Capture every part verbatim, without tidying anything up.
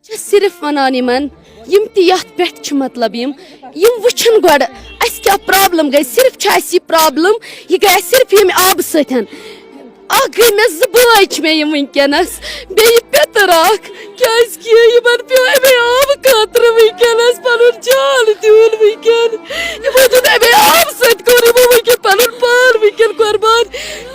چھَس صرف وَنان یِمَن، یِم تہِ یَتھ پٮ۪ٹھ چھِ، مطلب، یِم یِم وٕچھِن گۄڈٕ اَسہِ کیٛاہ پرابلم گٔے۔ صرف چھِ اَسہِ یہِ پرابلم، یہِ گٔے اَسہِ صرف ییٚمہِ آبہٕ سۭتۍ۔ اَکھ گٔے مےٚ، زٕ بٲے چھِ مےٚ یِم وٕنکیٚنَس، بیٚیہِ پیٚتٕر اَکھ، کیٛازِ کہِ یِمَن پیوٚو اَمے آبہٕ خٲطرٕ وٕنکیٚنَس پَنُن جان دیُن وٕنکیٚن۔ یِمو دیُت اَمے آبہٕ سۭتۍ، کوٚر یِمو وٕنکیٚن پَنُن پان وٕنکیٚن قۄربان،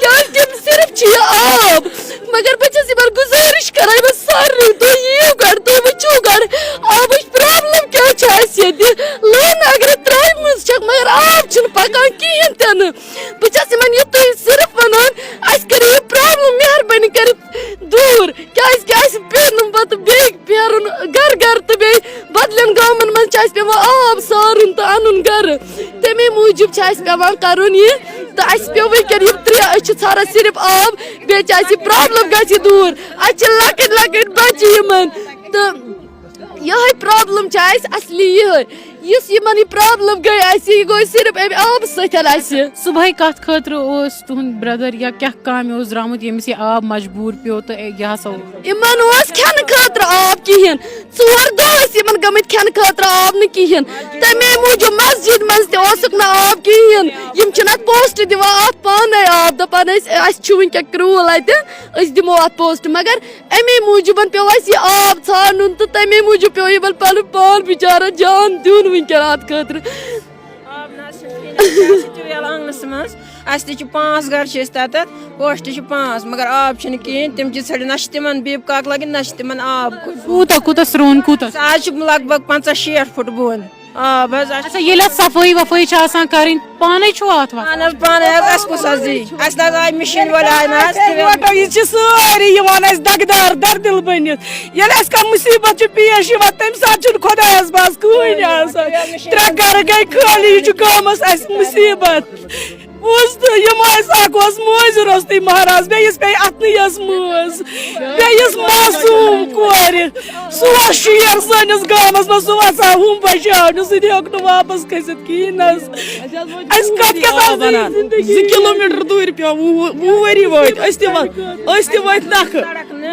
کیٛازِ کہِ صرف چھِ یہِ آب۔ مگر بہٕ چھَس یِمَن گُزٲرِش کَران، یِمَن سارنٕے، تُہۍ یِیِو گۄڈٕ، تُہۍ وٕچھِو گۄڈٕ آبٕچ پرابلم کیٛاہ چھِ اَسہِ ییٚتہِ۔ لٲنہٕ اگر ترٛامہِ منٛز چھَکھ، مگر آب چھُنہٕ پَکان کِہیٖنۍ تہِ نہٕ۔ بہٕ چھَس یِمَن یِتُے صرف وَنان، اَسہِ کٔرِو یہِ پرابلم مہربٲنی کٔرِتھ دوٗر، کیٛازِ کہِ اَسہِ پیٚیہِ نہٕ پَتہٕ بیٚیہِ پھیرُن گَرٕ گَرٕ تہٕ بیٚیہِ بدلٮ۪ن گامَن منٛز چھُ اَسہِ پٮ۪وان آب سارُن تہٕ اَنُن گَرٕ۔ تَمے موٗجوٗب چھُ اَسہِ پٮ۪وان کَرُن یہِ، تہٕ اَسہِ پیوٚو وٕنکیٚن یِم ترٛےٚ، أسۍ چھِ ژھانٛڈان صرف آب، بیٚیہِ چھِ اَسہِ یہِ پرابلم گژھِ دوٗر۔ اَسہِ چھِ لۄکٕٹۍ لۄکٕٹۍ بَچہِ یِمَن، تہٕ یِہوٚے پرابلم چھِ اَسہِ اَصلی یِہوٚے۔ یُس یِمَن یہِ پرابلم گٔے اَسہِ، یہِ گوٚو صرف اَمہِ آبہٕ سۭتۍ اَسہِ۔ صُبحٲے کَتھ خٲطرٕ اوس تُہُنٛد برٛدر یا کیٛاہ کامہِ اوس درٛامُت، ییٚمِس یہِ آب مجبوٗر پیوٚو تہٕ یہِ ہسا اوس؟ یِمَن اوس کھٮ۪نہٕ خٲطرٕ آب کِہیٖنۍ۔ ژور دۄہ ٲسۍ یِمَن گٔمٕتۍ کھٮ۪نہٕ خٲطرٕ آب نہٕ کِہیٖنۍ۔ تَمے موٗجوٗب مسجد منٛز تہِ اوسُکھ نہٕ آب کِہیٖنۍ۔ یِم چھِنہٕ اَتھ پوسٹ دِوان اَتھ پانَے آب، دَپان ٲسۍ، اَسہِ چھُ وٕنکٮ۪ن کرٛوٗل اَتہِ، أسۍ دِمو اَتھ پوسٹ۔ مگر اَمے موٗجوٗبَن پیوٚو اَسہِ یہِ آب ژھانٛڈُن تہٕ تَمے موٗجوٗب پیوٚو یِمَن پَنُن پان بِچارَن جان دیُن وٕنکٮ۪ن اَتھ خٲطرٕ۔ آب نہ حظ چھُنہٕ کِہیٖنۍ۔ اَسہِ حظ چھِ ٹیوٗب وٮ۪ل آنٛگنَس منٛز، اَسہِ تہِ چھِ پانٛژھ گَرٕ چھِ أسۍ تَتٮ۪تھ، پوسٹ چھِ پانٛژھ، مگر آب چھُنہٕ کِہیٖنۍ۔ تِم چھِ ژھٕنان، نہ چھِ تِمَن بیٖپ کاک لَگٕنۍ، نہ چھِ تِمَن آب۔ کوٗتاہ، کوٗتاہ سرٛوٚن کوٗتاہ؟ سُہ حظ چھُ لگ بگ پنٛژاہ شیٹھ فُٹ بۄن آب حظ۔ اَسہِ اچھا، ییٚلہِ اَتھ صفٲیی وفٲیی چھِ آسان کَرٕنۍ، پانَے چھُوا اَتھ وَسان؟ اَہَن حظ، پانَے حظ، اَسہِ کُس حظ یی؟ اَسہِ نہ حظ آے مِشیٖن وٲلۍ آے نہ حظ۔ اَسہِ ووٹو، یہِ چھِ سٲری یِوان اَسہِ دَگدار دَردِل بٔنِتھ۔ ییٚلہِ اَسہِ کانٛہہ مُصیٖبت چھِ پیش یِوان، تَمہِ ساتہٕ چھُنہٕ خۄدایَس بَس کٕہٕنۍ آسان۔ ترٛےٚ گَرٕ گٔے خٲلی، یہِ چھُ گامَس اَسہِ مُصیٖبت۔ اوس تہٕ یِم ٲسۍ، اَکھ اوس مٲنٛزِ روٚستُے مہراز، بیٚیِس پیٚیہِ اَتھنٕے یٲژ مٲنٛز، بیٚیِس معصوٗم کورِ۔ سُہ اوس شیر سٲنِس گامَس منٛز، سُہ وَسا ہُم بَچاونہِ، سُہ تہِ ہیوٚک نہٕ واپَس کھٔسِتھ کِہیٖنۍ نہ حظ۔ اَسہِ کَتھ کَتھ آب آسہِ اَنان؟ زِندگی؟ زٕ کِلوٗ میٖٹر دوٗرِ پٮ۪وان، وُہ، وُہ ؤری وٲتۍ أسۍ تہِ وَ-، أسۍ تہِ وٲتۍ نَکھٕ۔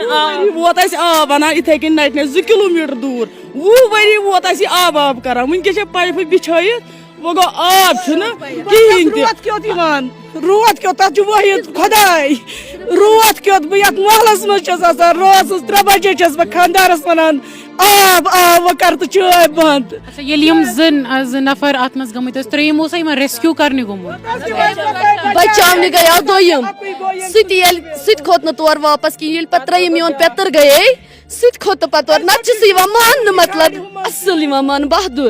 وُہ ؤری ووت اَسہِ آب اَنان یِتھَے کٔنۍ نَٹہِ نَٹہِ، زٕ کِلوٗ میٖٹر دوٗر۔ وُہ ؤری ووت اَسہِ یہِ آب آب کَران، وٕنکٮ۪س چھےٚ پایپہٕ بِچھٲیِتھ۔ وۄنۍ گوٚو آب چھُنہٕ کِہیٖنۍ تہِ۔ روٗد کیُتھ یِوان، روٗد کیُتھ، تَتھ چھُ وٲحِد خۄداے۔ روٗد کیُتھ، بہٕ یَتھ محلَس منٛز چھَس آسان، رٲژ ہٕنٛز ترٛےٚ بَجے چھَس بہٕ خانٛدارَس وَنان، "آب، آب، وۄنۍ کَر تہٕ چٲے بنٛد۔" اچھا، ییٚلہِ یِم زٕ، زٕ نفر اَتھ منٛز گٔمٕتۍ ٲسۍ، ترٛیٚیِم اوسا یِمَن ریسکیوٗ کرنہِ گوٚمُت؟ بچاونہِ گٔیاو دوٚیِم۔ سُہ تہِ ییٚلہِ، سُہ تہِ کھوٚت نہٕ تور واپس کِہیٖنۍ۔ ییٚلہِ پَتہٕ ترٛیٚیِم میون پیٚتٕر گٔیے، سُہ تہِ کھوٚت نہٕ پَتہٕ اورٕ، نَتہٕ چھُ سُہ یِوان ماننہٕ، مطلب، اَصٕل یِوان ماننہٕ، بہادُر۔